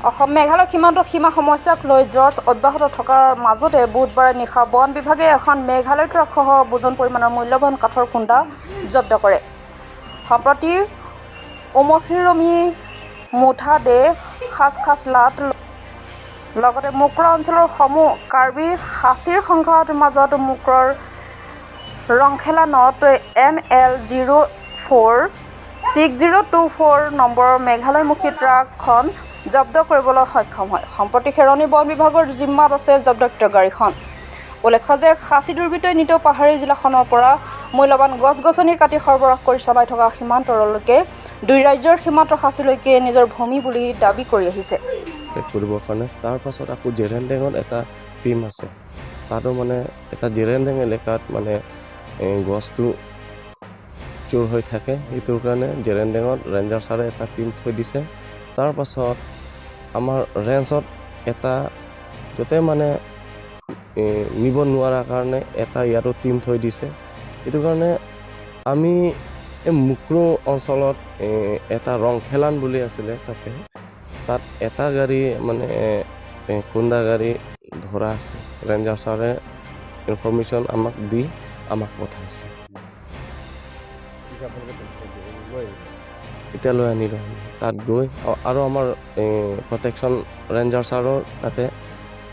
অসম মেঘালয় সীমান্ত সীমা সমস্যাক লৈ জৰ্জ অব্যাহত থকাৰ মাজতে বুধবাৰে নিশা বন বিভাগে এখন মেঘালয় ট্ৰাকসহ বুজন পৰিমাণৰ মূল্যৱান কাঠৰ কুন্দা জব্দ কৰে। সম্প্ৰতি উমখিৰমি মুঠা দে খাচখাচলাত লগতে মুক্ৰ অঞ্চলৰ সমূহ কাৰ্বি খাচীৰ সংঘাতৰ মাজত মুক্ৰৰ ৰংখেলানত ML 046024 নম্বৰৰ মেঘালয়মুখী ট্ৰাকখন জব্দ কৰিবলৈ সক্ষম হয়। সম্প্ৰতি খেৰণি বন বিভাগৰ জিম্মাত আছে জব্দকৃত গাড়ীখন। উল্লেখ্য যে খাচী দুৰ্বৃত্তই নিতৌ পাহাৰী জিলাখনৰ পৰা মূল্যৱান গছ গছনি কাটি সৰবৰাহ কৰি চলাই থকা সীমান্তৰলৈকে দুই ৰাজ্যৰ সীমান্ত খাচীলৈকে নিজৰ ভূমি বুলি দাবী কৰি আহিছে। কৰিবৰ কাৰণে তাৰপাছত আকৌ জেৰেনডেঙত এটা টীম আছে, তাতো মানে এটা জেৰেনডেং এলেকাত মানে গছটো চোৰ হৈ থাকে, সেইটোৰ কাৰণে জেৰেনডেঙত ৰেঞ্জাৰ ছাৰে এটা টীম থৈ দিছে। তাৰপাছত আমাৰ ৰেঞ্জত এটা য'তে মানে নিব নোৱাৰাৰ কাৰণে এটা ইয়াতো টীম থৈ দিছে। সেইটো কাৰণে আমি এই মুক্ৰ অঞ্চলত এটা ৰংখেলান বুলি আছিলে, তাতে তাত এটা গাড়ী মানে কুন্দা গাড়ী ধৰা আছে। ৰেঞ্জাৰ ছাৰে ইনফৰ্মেশ্যন আমাক দি আমাক পঠাইছে। এতিয়া লৈ আনিলোঁ তাত গৈ আৰু আমাৰ প্ৰটেকশ্যন ৰেঞ্জাৰ ছাৰৰ তাতে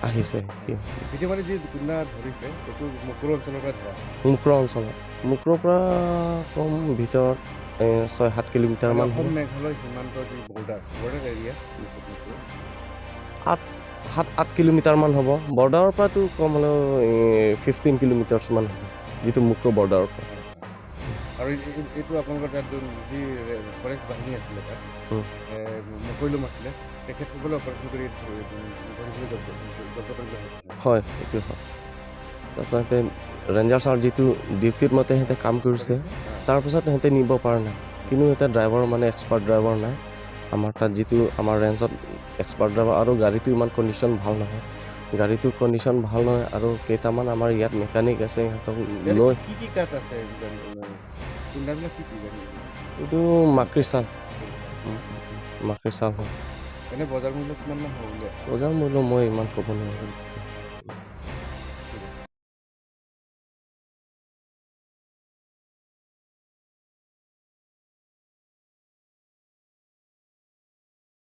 আহিছে। মুক্ৰ অঞ্চলত, মুক্ৰৰ পৰা কম ভিতৰত 6-7 কিলোমিটাৰমান, 8-7-8 কিলোমিটাৰমান হ'ব। বৰ্ডাৰৰ পৰাতো কম হ'লেও 15 কিলোমিটাৰ্ছমান হ'ব, যিটো মুক্ৰ বৰ্ডাৰৰ পৰা। আৰু এইটো আপোনালোকৰ তাত যি ফৰেষ্ট বাহিনী আছিলে তাত মকৈলুম আছিলে, তেখেতসকলে অপাৰেশ্যন কৰি হয়, এইটো হয়। তাৰপিছত সিহঁতে ৰেঞ্জাৰ ছাৰ যিটো ডিউটিত মতে সিহঁতে কাম কৰিছে, তাৰপিছত সিহঁতে নিব পৰা নাই। কিন্তু সিহঁতে ড্ৰাইভাৰ মানে এক্সপাৰ্ট ড্ৰাইভাৰ নাই আমাৰ তাত, যিটো আমাৰ ৰেঞ্জত এক্সপাৰ্ট ড্ৰাইভাৰ। আৰু গাড়ীটো ইমান কণ্ডিশ্যন ভাল নহয়, গাড়ীটোৰ কণ্ডিশ্যন ভাল নহয়। আৰু কেইটামান আমাৰ ইয়াত মেকানিক আছে, সিহঁতক লৈ কি কি কাঠ আছে? এইটো মাকৰি চাল, মাকৰি চাল হয়। বজাৰ মূল্য কিমান হ'ব? বজাৰ মূল্য মই ইমান ক'ব নোৱাৰোঁ।